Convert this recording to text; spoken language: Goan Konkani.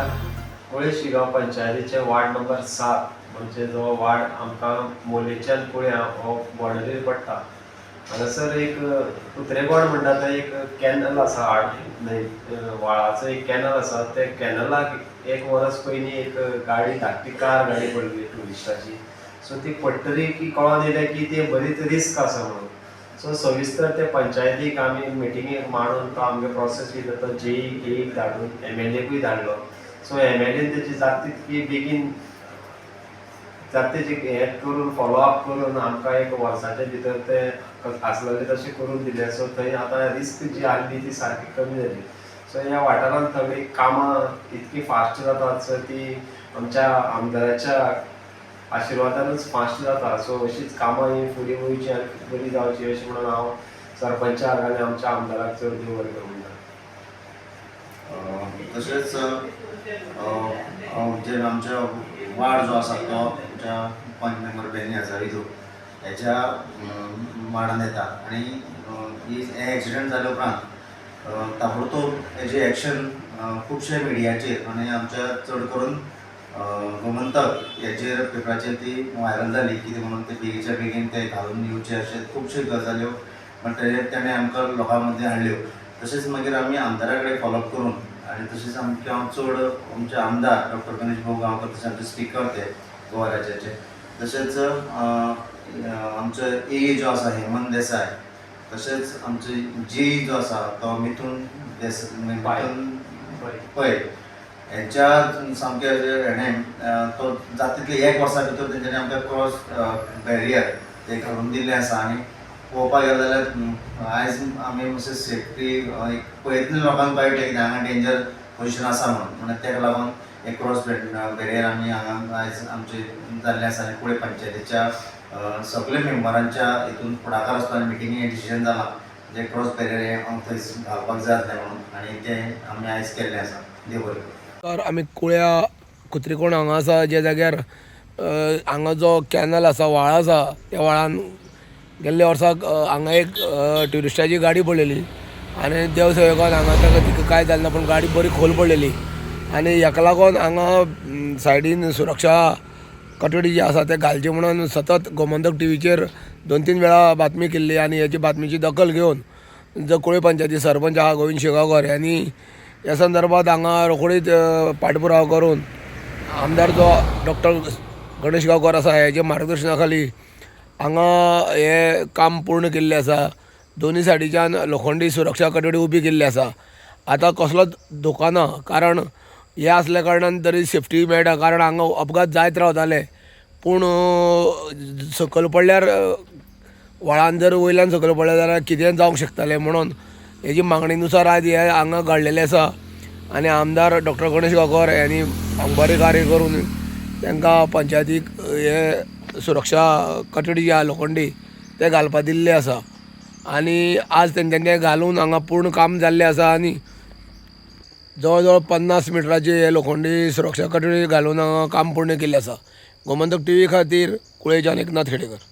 नमस्कार. कुळे शिगांव पंचायतीचे वार्ड नंबर 7 म्हणजे जो वार्ड आमकां मोलेच्यान कुळ्यां हो बॉर्डरीर पडटा. हांगासर एक कुत्रेगोड म्हणटा थंय एक कॅनल आसा, आड न्हंय व्हाळाचो एक कॅनल आसा. त्या कॅनलाक एक वरस पयलीं एक गाडी, धाकटी कार गाडी पडली ट्युरिस्टाची. सो ती पडटली की कळोन येयलें की ती बरीच रिस्क आसा म्हणून. सो सविस्तर ते पंचायतीक आमी मिटिंगेक मांडून तो आमगे प्रोसेस कितें तो जेई केईक धाडून एमएलएकूय धाडलो. सो एमएलएन तेजी जाता तितकी बेगीन जाता तेजी हें करून, फॉलो अप करून आमकां एक वर्साच्या भितर ते आसलेले तशें करून दिले. सो थंय आतां रिस्क जी आहली ती सारकी कमी जाली. सो ह्या वाठारांत सगळीं कामां इतकी फास्ट जातात, सो ती आमच्या आमदाराच्या आशिर्वादानूच फास्ट जाता. सो अशीच कामां ही फुडें वयची आनी बरी जावची अशें म्हणून हांव सरपंचाक आनी आमच्या आमदाराक चड देव बरें करूं म्हणटा. तशेंच जे आमच्या वार्ड जो आसा तो आमच्या पंच मेंबर बेनी अजाविदो हेच्या वार्डान येता आनी ही हे एक्सिडंट जाले उपरांत ताबडतोब हेजे एक्शन खुबशे मिडियाचेर आनी आमच्या चड करून गोमंतक हेचेर पेपराचेर ती व्हायरल जाली. कितें म्हणून ते बेगीच्या बेगीन ते घालून येवचे अशें खुबश्यो गजाल्यो म्हणटगीर तेणें आमकां लोकां मदीं हाडल्यो. तशेंच मागीर आमी आमदारा कडेन फॉलोअप करून आनी तशेंच आमचे हांव चड आमचे आमदार डॉक्टर गणेश भाऊ गांवकर, तशें आमचे स्पिकर ते गोवा राज्याचे, तशेंच आमचो ए जो आसा हेमंत देसाय, तशेंच आमचे जे जो आसा तो मिथून देस मिथून पै हेंच्या सामकें हेणें तो जाता तितले एक वर्सा भितर तेंच्यांनी आमकां क्रॉस बॅरियर ते घालून दिल्लें आसा. आनी पळोवपाक गेलें जाल्यार आयज आमी मातशें सेफ्टी एक पळयतले लोकांक कळटलें की हांगा डेंजर पोजिशन आसा म्हणून. म्हणून ताका लागून एक क्रॉस बॅरियर आमी हांगा आयज आमचे जाल्लें आसा. आनी कुळे पंचायतीच्या सगळे मेंबरांच्या हितून फुडाकार आसलो आनी मिटिंगे डिसिजन जालां जे क्रॉस बॅरियर हें थंय घालपाक जाय आसलें म्हणून आनी तें आमी आयज केल्लें आसा. देव बरें करूं. तर आमी कुळ्या कुत्रीकोण हांगा आसा, ज्या जाग्यार हांगा जो कॅनल आसा, व्हाळ आसा, त्या व्हाळान गेल्ल्या वर्साक हांगा एक ट्युरिस्टाची गाडी पडलेली आनी देव सहयोगान हांगा ताका तिका कांय जालें ना, पूण गाडी बरी खोल पडलेली. आनी हेका लागून हांगा सायडीन सुरक्षा कटडी जी आसा ते घालची म्हणून सतत गोमंतक टिवीचेर दोन तीन वेळा बातमी केल्ली. आनी हेची बातमीची दखल घेवन जो कुळे पंचायती सरपंच आहा गोविंद शिगांवकर यांनी ह्या संदर्भात हांगा रोखडीच पाठपुरावा करून आमदार जो डॉक्टर गणेश गांवकर आसा हेच्या मार्गदर्शना खाली हांगा हें काम पूर्ण केल्लें आसा. दोनूय सायडीच्यान लोखंडी सुरक्षा कटडी उबी केल्ली आसा. आतां कसलोच धोको ना, कारण हें आसल्या कारणान तरी सेफ्टी मेळटा, कारण हांगा अपघात जायत रावताले. पूण सकयल पडल्यार, व्हाळान जर वयल्यान सकयल पडल्यार जाल्यार कितेंय जावंक शकतालें. म्हणून हेजी मागणी नुसार आयज हें हांगा घडलेलें आसा. आनी आमदार डॉक्टर गणेश गांवकर यांनी बरें कार्य करून तांकां पंचायतीक हे सुरक्षा कटडी जी आहा लोखंडी ते घालपा दिल्ले आसा. आनी आज तेंच्यांनी तें घालून हांगा पूर्ण काम जाल्लें आसा. आनी जवळ जवळ 50 मिटराची हे लोखंडी सुरक्षा कटडी घालून हांगा काम पूर्ण केल्लें आसा. गोमंतक टिवी खातीर कुळेच्यान एकनाथ खेडेकर.